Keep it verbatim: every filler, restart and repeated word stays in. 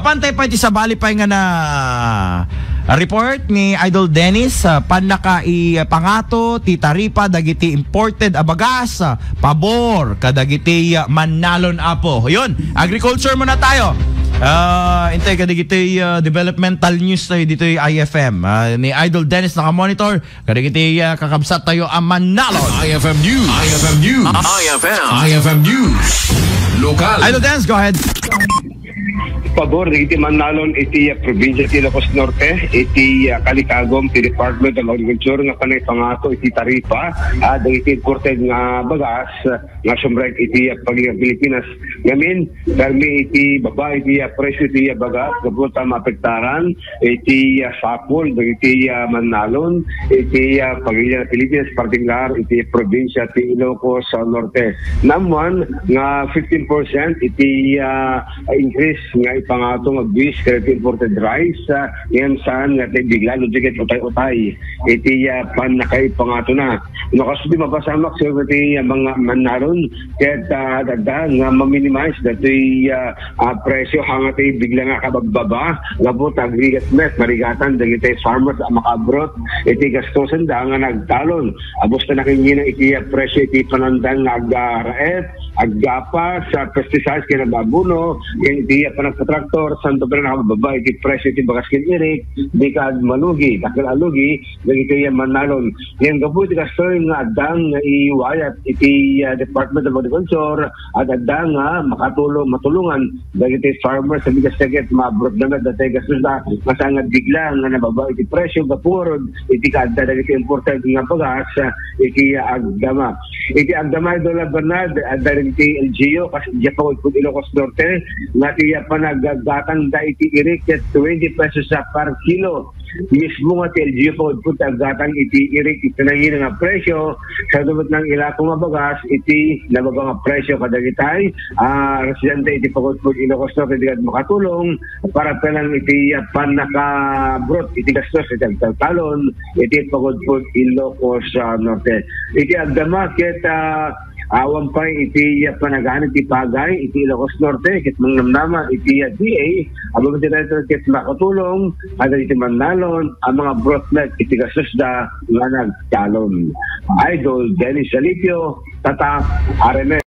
Pantay pay ti sabali pay nga na report ni Idol Dennis, ah, pannakaipangato ti taripa dagiti imported a bagas, ah, pabor kadagiti, ah, mannalon, Apo. Yun, agriculture muna tayo. Ah, intay kadagiti, ah, developmental news tayo ditoy I F M. Ah, ni Idol Dennis nakamonitor kadagiti, ah, kakabsat tayo a mannalon. I F M News. I F M News. I F M. I F M News. Lokal. Idol Dennis, go ahead. Pabor dagiti mannalon iti, ah, probinsya ti Ilocos Norte, iti, ah, kalikagum ti Department of Agriculture nga panaipangato iti taripa, ah, dagiti imported nga bagas, ah, nga sumrek iti, ah, pagina Pilipinas. Ngamin, permi iti baba iti, ah, presyo iti, ah, bagas, gapu ta maapektaran iti, ah, sapol dagiti, ah, mannalon iti, ah, pagina Pilipinas, partikular iti probinsya ti Ilocos, ah, Norte. Naammuan nga fifteen percent iti, ah, increase nga ipangato nga buwis kadagiti imported rice, ah, ngem saan nga ti bigla no di ket utay-utay iti, ah, pannakaipangatona. No kastoy, mapasamak sa iti, ah, mga mannalon ket, ah, adda nga ma-minimize datoy, ah, ah, presyo, haan nga ti bigla nga kabagbaba gapu ta agrigat met marigatan dagiti farmers a makaabroad iti gastusen da nga nagtalon. Abus ta nakinginang iti, ah, presyo iti panandang nga agaraet, aggapas, ah, pesticides ken ababono, ken iti, ah, panagpatraktor, saan to pay nakababa iti presyo iti bagas ken irik, di ka malugi, dakkel a lugi dagiti, ah, mannalon. Ngem gapu iti kastoy nga addang nga iwayat iti, ah, Department of Agriculture, at adda nga makatulong, matulongan dagiti farmers a bigas ket maabroad na met datoy gastos da, masangad bigla nga nababa iti presyo gapu ngarud iti kaadda dagiti imported nga bagas, ah, iti agdama. Iti agdama, Idol Bernard, adda dagiti L G U, kas iti pangudpud Ilocos Norte, nga ti panaggatang da iti irik ket twenty pesos sa per kilo. Mismo nga ti L G U pangudpud ti aggatang iti irik iti nangina nga presyo, sa dumot nang ilako nga bagas, iti nababa nga presyo kadagitay, ah, residente iti pangudpud Ilocos Norte, di kad makatulong, para pelang iti, ah, pannakabrot iti gastos iti agtaltalon iti pangudpud Ilocos, ah, Norte. Iti agdama ket, ah, awan pay iti, ah, panaganit ti pagay iti Ilocos Norte, ket mangnamnama iti, ah, D A, ababain ti daytoy ket makatulong kadagiti mannalon a mangabrot met iti gastos da nga nagtalon. Idol Dennis Salipio, Tata, R M N.